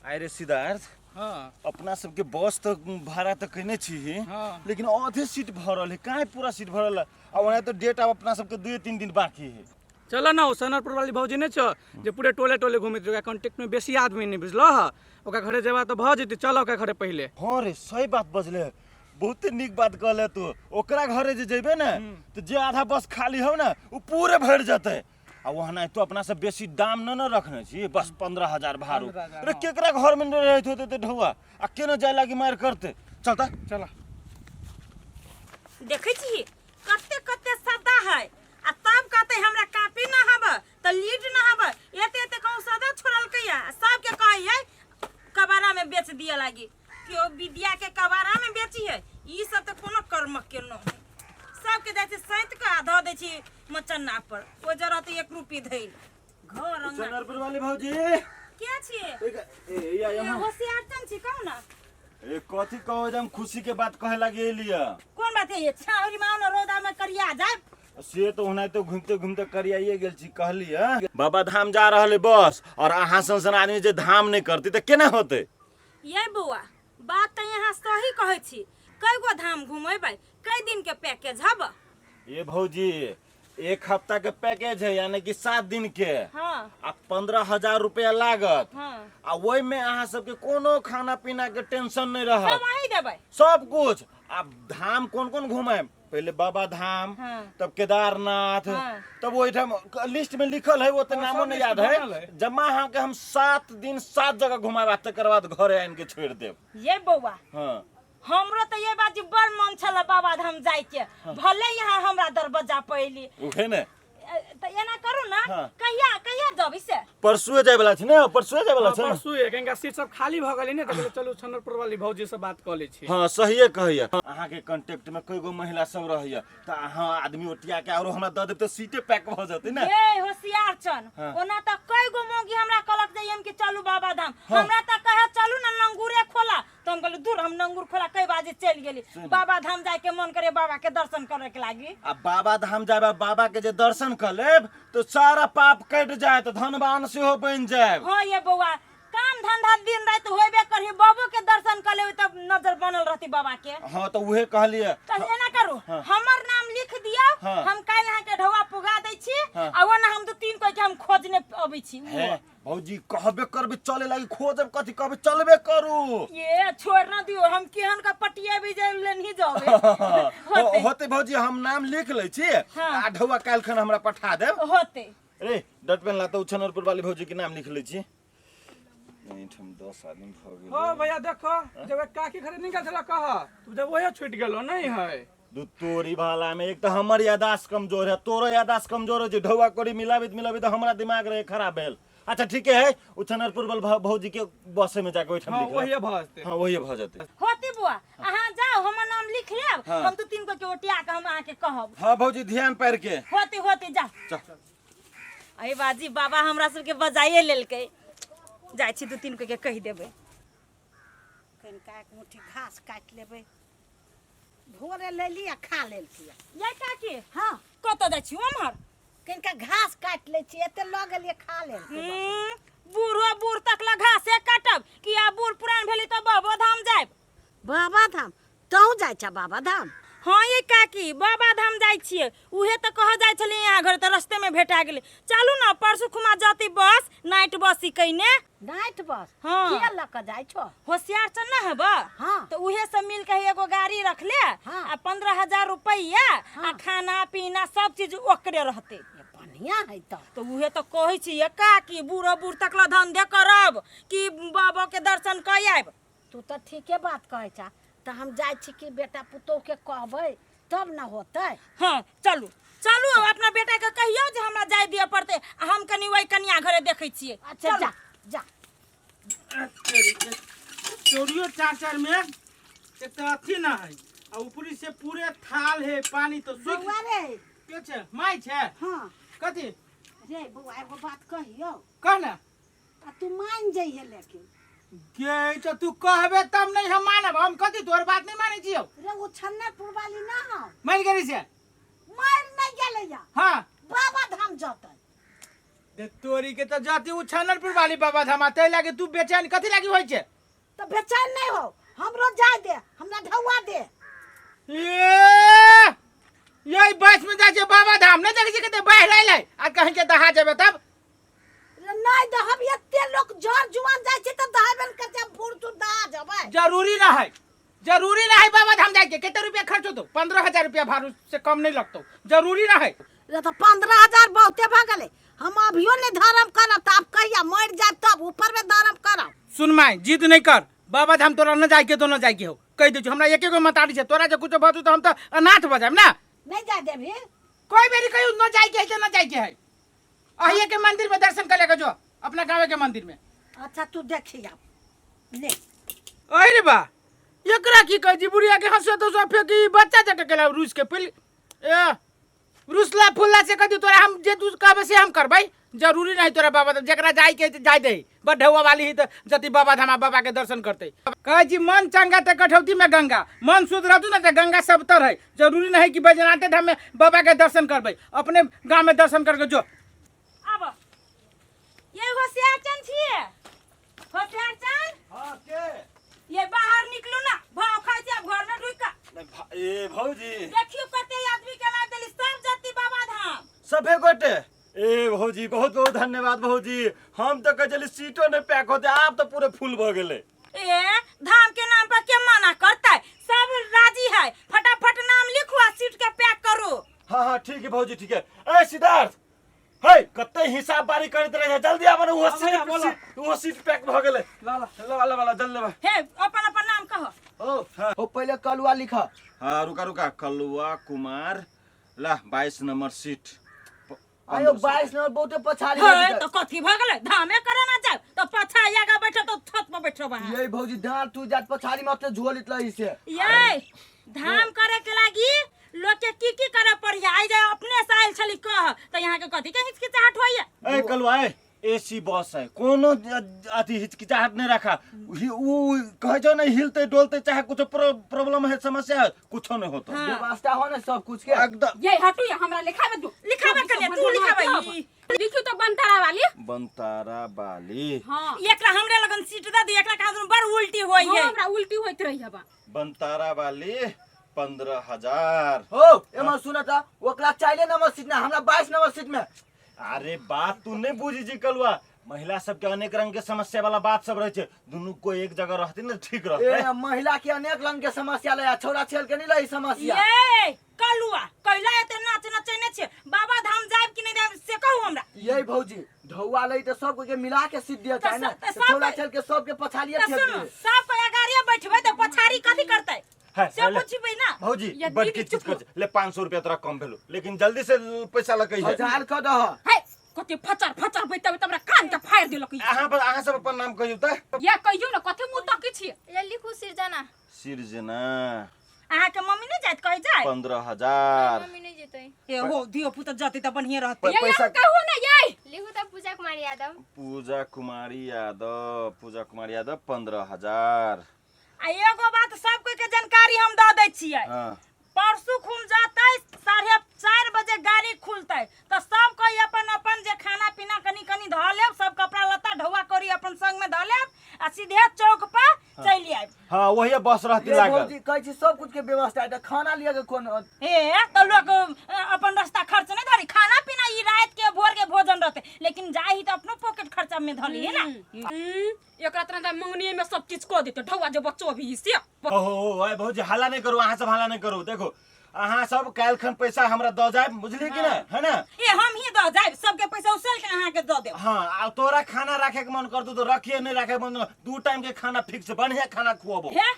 आइ रे सिद्धार्थ। हाँ। अपना सबके बस तऽ भाड़ा तऽ कयने छी, हाँ। लेकिन आधे सीट भरल है। काहे पूरा सीट भरल है? आ ओना तो डेट आब अपना सबके 2-3 दिन बाकी है। चल ना, ओ सनरपुर वाली भौजी नहि छौ जे पूरे टोले टोले घुमैत रहै, ओकरा कॉन्टेक्ट में बेसी आदमी नहि बुझलह, ओकरा घरे जेबा तऽ भऽ जेतै। चल ओकरा घरे पहिले। हाँ रे, सही बात बजले, बहुते नीक बात कहले तू। ओकरा घरे जे जेबे ने तो जे आधा बस खाली हो ने, ओ पूरे भरि जेतै। आ ओहना तो अपना सब बेसी दाम न न रखने छी, बस 15,000 भाड़ू। 15,000। अरे, केकरा घर में न रहैत होते ते ढौआ आ केना जाय लागी मार करते। चलता। चल। देखै छी कते कते सदा है आ तब कहते हमरा कापी ना हब त लीड ना हब। एते एते कहूँ सदा छोड़लकै आ सबके कहै है कबारा में बेच दिए लागी। केओ विद्या के कबारा में बेची है? ई सब त कोनो कर्म के न है। सबके जाइ छै सैत के आ धऽ दै छी मचन्ना पर, ओ जरा तऽ एक रुपी धैल घर अंगना। चनरपुर वाली भौजी। के छियै? ए या। ए, यहाँ। होशियार चन छी, कहू ना। ए, कथी कहो जे हम खुशी के बात कहे लागी एलियै। कोन बात है? ये छाउरी मानो रौदा में करिया जाए। से तो ओनाहिते घूमते घूमते करियाइए गेल छी। कहलियै बाबा धाम जा रहल है बस, और अहाँ सन सन आदमी जे धाम नहीं करती तऽ केना होते? ये बौआ, बात तऽ यहाँ सही कहै छी। कई गो धाम घुमेबै? कई दिन के पैकेज हब? ये भौजी, एक हफ्ता के पैकेज है, यानी कि 7 दिन के। आ 15,000 रुपया लागत। आ ओहि में अहाँ सबके कोनो खाना पीना के टेंशन नहीं रहत। सब अहीं देबै? सब कुछ। आ धाम कोन कोन घुमाएब? पहले बाबा धाम, तब केदारनाथ, तब ओहिठाम लिस्ट में लिखल है, वो तो हाँ, नामो सब नहीं लिस्ट याद है। बनल है। जमा अहाँ के हम 7 दिन 7 जगह घुमाएब आ तकर बाद घरे आनि के छोड़ देब। ये बौआ, हाँ। हमरो तऽ ये बात बड़ मन छल बाबा धाम जाय के, भले यहाँ हमरा दरवाजा पहली। उहे ने। तऽ एना करू ना, हाँ। कहिया कहिया जब से? परसुए जाय वाला छै ने, परसुए जाय वाला छै ने? परसू एक इनका सीट सब खाली भऽ गेलै ने, तऽ कहलियै चलू छनरपुर वाली भौजी से बात कऽ लै छी। हाँ, सहिए कहैया। अहाँ के कांटेक्ट में कई गो महिला सब रहैया, तऽ अहाँ आदमी ओटिया के आरो हमरा दऽ देब तऽ सीटे पैक भऽ जेतै ने। ये होशियार चन, ओना तऽ कई गो मौगी हमरा कहलक जे हम कि चलू बाबा धाम। हमरा तऽ कहे चलू ना नंगूरे खोला, तऽ हम कहलियै दूर, हम नंगूर खोला कई बाजे चलि गेली। बाबा धाम जाय के मन करे, बाबा के दर्शन करे के लागी। आ बाबा धाम जायब आ बाबा के जे दर्शन कर लेब तो सारा पाप कटि जायत, धनवान सेहो बनि जायब। हाँ ये बौआ, काम धंधा दिन राति होबे करही, बाबो के दर्शन कर लेबै तब नजर बनल रहती बाबा के। हाँ, तऽ उहे कहलियै। तऽ एना करू, हमर नाम लिख दियौ। हम काल्हि अहाँके ढौआ पुगा दै छी। आ ओना हम दू तीन कोई के हम खोजने अबै छी। हे भौजी, कहबे करबे चले लागी, खोजब कथी, कहबे चलबे करू। ये छोड़ ना दियो, हम केहन का पटिएबै जे लेनही जाबे। होते। होते भौजी, हम नाम लिख लै छी। आ ढौआ काल्हि खन हमरा पठा देब। होते। रे, डॉट पेन ला तऽ उछनरपुर वाली भौजी के नाम लिख लै छी। एहिठाम 10 आदमी भऽ गेल। हो भैया, देखो जब एक काकी घरे निकल छला कह तू, जब वही छूट गेलो नहीं है। दू तोरी भाला में, एक तऽ हमर यादाश्त कमजोर है, तोरो यादाश्त कमजोर है, जे ढौआ कोरी मिलाबित मिलाबित हमरा दिमाग रहे खराब भेल। अच्छा, ठीके है, उछनरपुर वाल भौजी के बसे में जाके ओहिठाम हाँ। लिख लेब। वही भऽ जेतै। हाँ, वही भऽ जेतै। होते बुआ, अहाँ जाओ, हमर नाम लिख लेब। हम दू तीन को के ओटिया के हम अहाँके कहब। हाँ भौजी, ध्यान पारि के। होते होते, जा। चल। अरे बाजी, बाबा हमरा सबके बजाइए लेलकै। जाइ छी, दू तीन को के कहि देबै। कनिका एक मुट्ठी घास काटि लेबै, भोरे लेली आ खा लेलकै। ये काकी। हाँ। कतऽ जाइ छी ओम्हर? कनिका घास काटि लै छी, एते लऽ गेलियै, खा लेलकै। बूढ़ो बूढ़ तक ला घासे काटब कि आ बूढ़ पुरान भेली तऽ बाबो धाम जायब? बाबा धाम तहूँ जाइ छ बाबा धाम? हाँ ये काकी, बाबा धाम जाइ छियै। उहे तऽ कह जाइ छलियै यहाँ घर, तऽ रस्ते में भेटा गेलै। चलू ने, परसू खुमा जती बस, नाइट बस ही कइने। नाइट बस? हाँ। के लऽ कऽ जाइ छो? होशियार चल ना हब। हाँ। तो उहे सब मिल के एगो गाड़ी रख ले। आ 15,000 रुपया आ खाना पीना सब चीज ओकरे रहते। ये बढ़िया है तऽ। तो उहे तो कहै छी ये काकी, बूढ़ो बूढ़ तक ला धंधे करब कि बाबा के दर्शन कर आयब? तू तऽ ठीके बात कहै छा। तऽ हम जाइ छी कि बेटा पुतोहके कहबै तब ने होतै। हाँ, चलू चलू, अपना बेटा के कहियो जे हमरा जाय दिअ पड़तै आ हम कनि ओहि कनिया घरे देखै छियै। अच्छा, जा जा। चोरियो चाचर में एक तो अथी ना है आ ऊपरी से पूरे थाल है, पानी तो सूख बौआ रे। के छै? माय छै? हाँ। कथी? रे बौआ, एगो बात कहियौ? कह ना। आ तू मान जइहे लेकिन। गे तो तू कहबे तब नहीं हम मानब। हम कथी तोर बात नहीं मानै छियौ? रे, ओ छन्नरपुर वाली ना हौ? मान गेली से। मर नहीं गेलै या। हाँ। बाबा धाम जतै। दे तोरी के तो जाति उ छानरपुर वाली बाबा धाम तै लागे तू बेचैन कथी लागी होइ छै? तऽ बेचैन नहि हो, हमरो जाय दे, हमरा ढौआ दे। ए यही बस में जाइ छै बाबा धाम, नहीं देखै छै कते बाढ़ि आइलै आ कहीं के दहा जेबै तब? नहीं दहब, एते लोग जर जुआन जाइ छै तऽ दहेबे ने करतै, बूढ़ तू दहा जेबै। जरूरी ना है, जरूरी ना है बाबा धाम जाके। कितने रुपया खर्च होतो? 15,000 रुपया भाड़ू से कम नहीं लगतो, जरूरी ना है। रे तऽ 15,000 बहुते भऽ गेलै। हम अभियो नहीं धर्म करब तऽ आब कहिया मरि जायब तब ऊपर में धर्म करब। सुन माय, जिद नहीं कर, बाबा धाम तोरा न जाए के तो न जाए के हो, कह दै छी हमरा एके गो मतारी छै, तोरा जे कुछो भऽ तो हम तो अनाथ भऽ जायब ना। नहीं जाय देबही? कोई बेरी कहियो न जाए के है तो न जाए के है, अहिए के मंदिर में दर्शन करे के जो अपना गाँव के मंदिर में। अच्छा तू देखी आब ले। अरे बा एकरा की कहै छी बुढ़िया के हंसो तो सब फेंकी बच्चा जका केला रूस के पिल ए रुसला फुलला से कह तोरा हम जे तू कहबे से हम करबै, जरूरी नहीं तोरा बाबा धाम जकरा जाय के जाय दे, बढौआ वाली ही तो जति बाबा धाम बाबा के दर्शन करते। कहै छी मन चंगा त कठौती में गंगा, मन शुद्ध रहतू ना त गंगा सब तर है, जरूरी नहीं कि बैजनाथे धाम में बाबा के दर्शन करबै, अपने गांव में दर्शन करके जो। आब ये होशियार चंद छिए, होशियार चंद। हाँ के ये बाहर निकलू ना, भाव खाइ छी आब घर में ढुक के। ए भौजी देखियो कते आदमी के ला देली सब जति बाबा धाम सभे गोटे। ए भौजी बहुत बहुत धन्यवाद भौजी, हम तो कह चली सीटो नहीं पैक होते, आप तो पूरे फुल भ गेले। ए धाम के नाम पर के मना करता है, सब राजी है, फटाफट नाम लिखो आ सीट के पैक करो। हाँ हाँ ठीक है भौजी ठीक है। ए सिद्धार्थ हे कते हिसाब बारी करैत रहे, जल्दी आबो ने, हाँ भैया, बोलो। वो सीट पैक भ गेले। ला ला ला ला ला जल्दी ला। हे अपन अपन नाम कहो। ओ हाँ। ओ पहले कलुआ लिखा। हाँ रुका रुका, कलुआ कुमार ला 22 नंबर सीट। आयो 22 नंबर बहुते पछाड़ी हे लगी तो कथी भ गेलै, धामे करे ना जाय तो पाछा आगा बैठो तो छत पर बैठो बहा। ये भौजी धान तू जात पछाड़ी में ओते झोलित लही से। ये धाम करे के लागी लोग के की की करे पड़ी, आई जाय अपने से आयल छली कह त यहाँ के कथी के हिचकिचाहट होइए। ए कलुआ ए एसी बस है, कोनो अथी हिचकिचाहट नहीं रखा, उ कहे जो नहीं हिलते डोलते चाहे कुछ प्रॉब्लम है समस्या है कुछो नहीं होता। हाँ। व्यवस्था हो ना सब कुछ के एकदम। ये हटू ये हमरा लिखावे दू। लिखावे के लिए, तू लिखावे। लिखू तो बनतारा वाली। बनतारा वाली। हां एकरा हमरे लगन सीट दे दी, एकरा कहां बड़ उल्टी होई है। हां हमरा उल्टी होइत रही हबा। बनतारा वाली 15,000। हो एमा सुन त ओकरा चाहिए नंबर सीट ना, हमरा 22 नंबर सीट में। अरे बात तू नहीं बुझी जी कलुआ, महिला सबके अनेक रंग के समस्या वाला बात सब रहे छे, दुनू को एक जगह रहती ना ठीक रहते। ए महिला के अनेक रंग के समस्या ले, छोरा छेल के नहीं लई समस्या। ये कलुआ कैला एते नाच नचैने छे, बाबा धाम जायब कि नहीं जायब से कहू हमरा। ये भौजी ढौआ लई त सब के मिला के सीट दिया चाहे ना, त सब छोरा छेल के सब के पछाड़िए त छेल सुनो, दिए। सब को अगाड़िए बैठबै त पछाड़ी कथी करतै है, से ले। पूछबै ना। भौजी या बड़ दीदी की चीज चुप कर ले, 500 रुपया तोरा कम भेलो, लेकिन जल्दी से पैसा लकै है। हजार क दह। हे कते फचर फचर बैतबै त हमरा कान के फाड़ देलक ई। अहाँ पर अहाँ सब अपन नाम कहियौ त। या कहियौ ना कथे मुंह तकै छी। ये लिखू सिरजना। सिरजना। अहाँ के मम्मी नहीं जात कहि जाय? 15,000। मम्मी नहीं जेतै। ए हो धियो पुत जतै त बढ़िया रहतै। ये पैसा कहू ना ये। लिखू त पूजा कुमारी यादव। पूजा कुमारी यादव, पूजा कुमारी यादव 15,000। आ एगो बात सब कोई के जानकारी हम the they छियै। हाँ। परसू खुम जतै 4:30 बजे गाड़ी खुलतै त सब कोई अपन अपन जे खाना पीना कनी कनी धऽ लेब, सब कपड़ा लत्ता ढौआ करी अपन संग में धऽ लेब आ सीधे चौक पर चलि आयब। हाँ वही बस रहती ये लागल। भौजी कहै छी सब कुछ के व्यवस्था है त खाना लिया के कोन ए त लोग अपन रास्ता खर्च नहीं धरी, खाना पीना ई रात के भोर के भोजन रहते, लेकिन जाही त अपनो पॉकेट खर्चा में धली है ना। एकरा तरह मंगनी में सब चीज कऽ देते ढौआ जे बच्चो भी से। ओहो ओए भौजी हल्ला नहीं करू, अहाँ सब हल्ला नहीं करू। देखो अहाँ सब काल्हि खन पैसा हमरा the जायब, बुझलियै कि ना, है ना? ए हम ही the जायब, सबके पैसा उसल के अहाँ के the देब। हाँ आ तोरा खाना राखे के मन करतौ तो रखिए, नहीं राखे के मन 2 टाइम के खाना फिक्स, बढ़िया खाना खुआबो। हे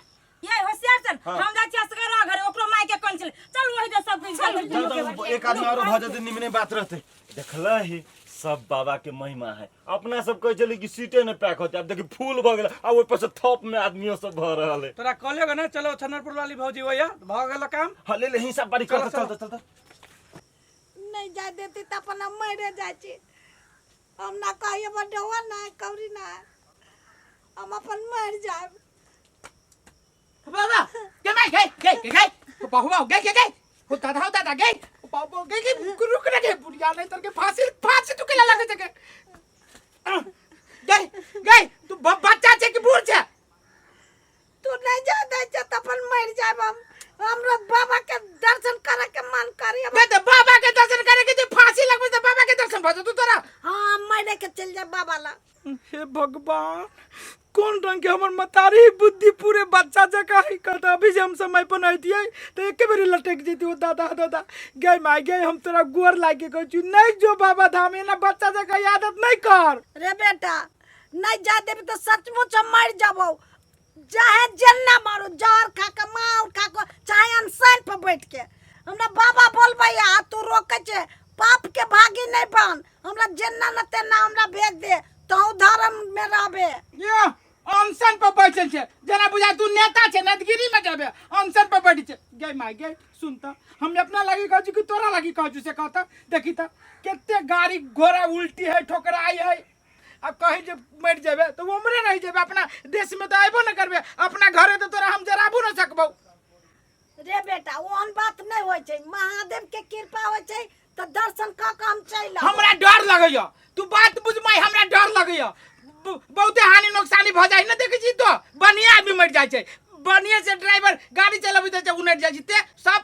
ये होशियार सन। हाँ। हम जाइ छी असगर घरे, ओकरो माय के कन छलै, चल वही दे सब किछु। चल, चल, एक आदमी आरो भऽ जेतै निमने बात रहतै। देखलही सब बाबा के महिमा है, अपना सब कहै छलै कि सीटे नहीं पैक होते, अब देखी फूल भऽ गेलै आ ओहि पर से थप में आदमियो सब भऽ रहल है। तोरा कहलियो ने चलो छनरपुर वाली भौजी वही भऽ गेल काम। हाँ ले ले हिसाब बारी कर, चल चल चल। नहीं जाय देती त अपन हम मरे जाइ छी, हम ना कहिए बडौआ ना कौड़ी ना, हम अपन मर जायब। बाबा के माय गे गे गे गे बहुआ गे गे गे हो दादा हो दादा गे बाप बाप गे गे रुक रे गे बुढ़िया नहीं तर के फांसी फांसी तू केला लगे छै गे गे तू बच्चा छै कि बूढ़ छै तू नहीं जा दै छै तऽ अपन मरि जायब हम। हमरो बाबा के दर्शन करे के मन करे। बे तऽ बाबा के दर्शन करे के जे फांसी लगबै तऽ बाबा के दर्शन भऽ जेतौ तोरा। हाँ, मरे के चलि जायब बाबा लग। हे भगवान, कोन रंग के हमर मतारी बुद्धि पूरे बच्चा जकाँ है। कहता अभी जे हम समय पर नहीं दिए तो एक बेरी लटक जेती। ओ दादा दादा गए माय गए, हम तोरा गोर लागे कहै छी, नहीं जो बाबा धाम, एना बच्चा जकाँ आदत नहीं कर। रे बेटा, नहीं जा देबी तऽ सचमुच हम मरि जबौ। चाहे जेन्ना मारू, जहर खा के, माल खा के, चाहे अनशन पर बैठ के हमरा बाबा बोलबै आ तू रोकै छै, पाप के भागी नहीं बन। हमरा जेन्ना न तेन्ना हमरा भेज दे, तहु धर्म में रहबे। ये अनशन पर बैठल छै जेना बुझा तू नेता छै, नदगिरी में जाबे अनशन पर बैठ छै। गे माय गे, सुन त, हम अपना लागी कहै छी कि तोरा लागी कहै छी से कहता। देखी त कते गाड़ी घोड़ा उल्टी है, ठोकराई है। अब कहीं जे मरि जेबे तो उमरे रह जेबे, अपना देश में तो अयबो न करबे, अपना घरे तो तोरा हम जराबो न सकबो। रे बेटा, ओहन बात नहीं होइ छै, महादेव के कृपा होइ छै तऽ दर्शन कऽ के हम चलि आबब। हमरा डर लगैया, तू बात बुझ माय, हमरा डर लगैया, बहुते हानि नुकसानी भऽ जाइ न। देखै छी तो बढ़िया आदमी मरि जाइ छै, बढ़िया से ड्राइवर गाड़ी चलाबैत छै उनटि जाइ छै, ते सब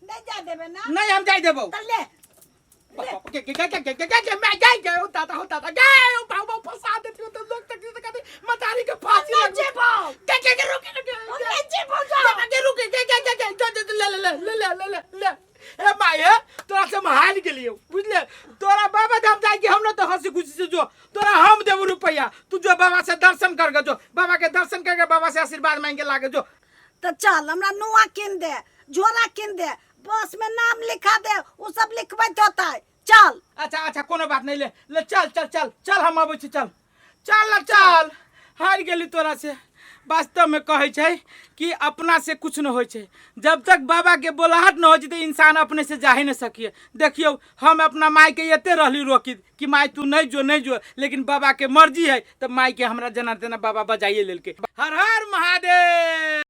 नहीं जा देबे ना? नहीं, हम जाइ देबौ। तऽ ले के के के के के के के मैं गई गए हो दादा, हो दादा गए हो बाबू बाबू, फंसा देती हो तो लोग तक से कहते मतारी के फांसी नहीं लग जेबौ। के के के रुके रुके हम नहीं जेबौ, जा। के के रुके के के के के जो जो ले ले ले ले ले ले ले ए माय हे, तोरा से हम हार गेलियो बुझले। तोरा बाबा धाम जाय के हम न तो हंसी खुशी से जो, तोरा हम देबो रुपया, तू जो बाबा से दर्शन कर के जो, बाबा के दर्शन करके बाबा से आशीर्वाद मांग के लागे जो। तऽ चल, हमरा नुआ कीन दे, झोरा कीन दे, बस में नाम लिखा दे, उ सब लिखबैत होतै, चल। अच्छा अच्छा, कोनो बात नहीं, ले ले चल चल चल चल, हम अबै छी, चल चल न चल। हारि गेली तोरा से। वास्तव में कहै छै कि अपना से कुछ न होइ छै, जब तक बाबा के बोलाहट न हो जेतै इंसान अपने से जा ही न सकिए। देखियौ, हम अपना माय के एते रहली रोकी कि माय तू नहीं जो नहीं जो, लेकिन बाबा के मर्जी है तऽ माय के हमरा जेना तेना बाबा बजाइए लेलकै। हर हर महादेव।